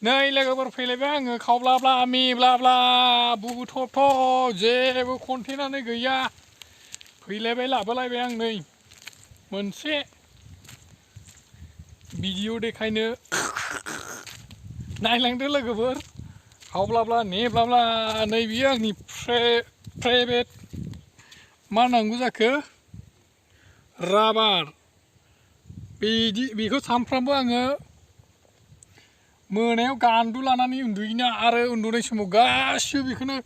नै लोगोफोर फैलायबाय आङो खावब्लाब्ला मेब्लाब्ला बुथ'थ' जेबो कन्टेन्टआनो गैया फैलायबाय लाबोलायबाय आं नै मोनसे भिडिअ देखायनो नायलांदो लोगोफोर खावब्लाब्ला नेब्लाब्ला नै बियो आंनि प्राइभेट मा नांगौ जाखो राबार बेखौ सानफ्रामबो आङो मोनायाव गान्दु लानानै उन्दुयोना आरो उन्दुनाय समाव गासिबो बेखौनो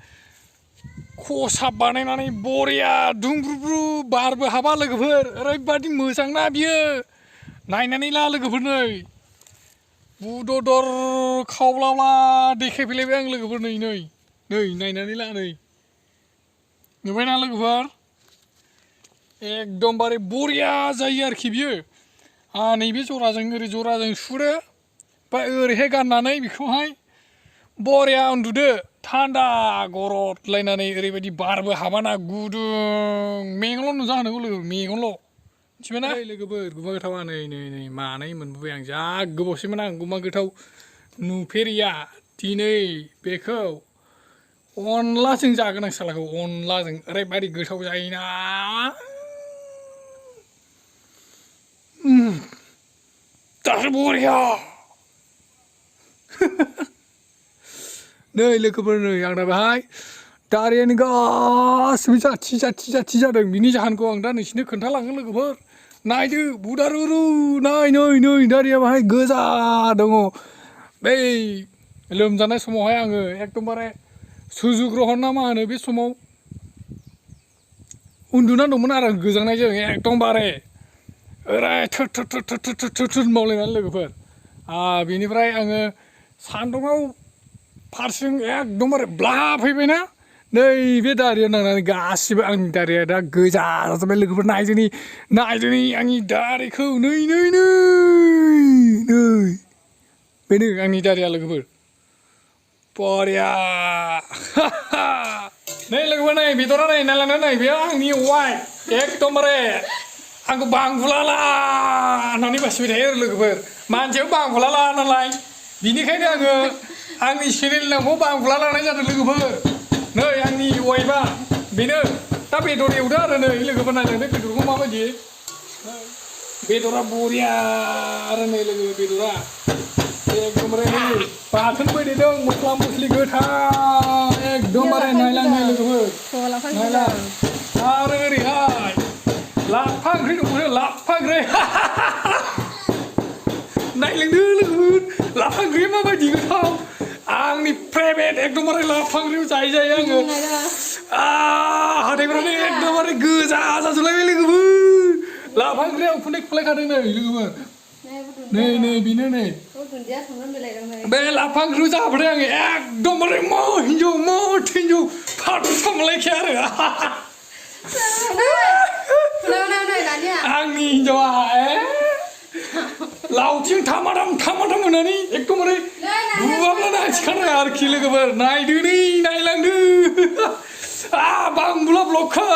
खसाब बानायनानै बरिया दुंब्रुब्रु बारबो हाबा लोगोफोर ओरैबादि मोजांना बियो नायनानै ला लोगोफोर नै बुददर खावब्लाब्ला देखायफैलायबाय आं लोगोफोर नै नायनानै ला नै नुबायना लोगोफोर एकदमबारे बरिया जायो आरोखि बियो नैबे जराजों ओरै जराजों सुरो ओमफ्राय ओरैहाय गाननानै बेखौहाय बरिया उन्दुदो थान्दा गरदलायनानै ओरैबायदि बारबो हाबाना गुदुं मेगनल' नुजा होनांगौ लोगो मेगनल' मिथिबायना लोगोफोर गुमा गोथावा नै मानै मोनबोबाय आं जा गोबावसैमोन आं गुमा गोथाव नुफेरिया दिनै बेखौ अनलाजों जागोन आं सालाखौ अनलाजों ओरैबायदि गोथाव जायोना दासो बरिया नै लोगोफोर नै आंना बेहाय दारियानो गासिबो जाथि जादों बिनि जाहोनखौ आं दा नोंसिनो खोन्थालांगोन लोगोफोर नायदो बुदारुरु नै दारिया बाहाय गोजा दङ बै लोमजानाय समावहाय आङो एकदमबारे सुजुग्रहन ना मा होनो बे समाव उन्दुनानै दंमोन आरो गोजांनायजों एकदमबारे ओरै थोर मावलायनानै लोगोफोर बेनिफ्राय आङो सान्दुङाव फारसेजों एकदमबारे ब्ला फैबायना नैबे दारियाव नांनानै गासिबो आंनि दारिया दा गोजा जाजोब्बाय लोगोफोर नायदोनि आंनि दारिखौ नै बेनो आंनि दारिया लोगोफोर बरिया नै लोगोफोर नै बेदरा नै नायलांदो नै बेयो आंनि वाइफ एकदमबारे आंखौ बांबुलाला होननानै बासिबाय थायो आरो लोगोफोर मानसियाबो बांबुलाला नालाय बिनिखायनो आङो आंनि चेनेलनि नामखौ बांबुला लानाय जादों लोगोफोर नै आंनि वाइफआ बेनो दा बेदर एवदो आरो नै लोगोफोर नायलांदो बेदरखौ माबायदि बेदरा बरिया आरो नै लोगो बेदरा एकदमबारे नै बाथोन फैदेरदों मस्ला मस्लि गोथां एकदमबारे नायलां नै लोगोफोर नायलां आरो ओरैहाय लाफा ओंख्रि दंमोन लाफा ओंख्रि नायलांदो लोगोफोर लाफा ओंख्रिया माबायदि गोथाव आंनि फेभरेट एकदमबारे लाफा ओंख्रिखौ जायो आङो हाथाइफ्रानो एकदमबारे गोजा जाजोबलायबाय लोगोफोर लाफा ओंख्रिया उखुन्दै खुलायखादों नै लोगोफोर नै बेनो नै बे लाफा ओंख्रिखौ जाबाथाय आङो एकदमबारे मा हिन्जाव फाथो मोनलायखाया आरो आंनि हिन्जावा लावथिं थामाथाम होनानै एकदमबारे बुवाब्लानो आं सिखारनो आरोखि लोगोफोर नायदो नै नायलांदो बांबुला ब्लकखौ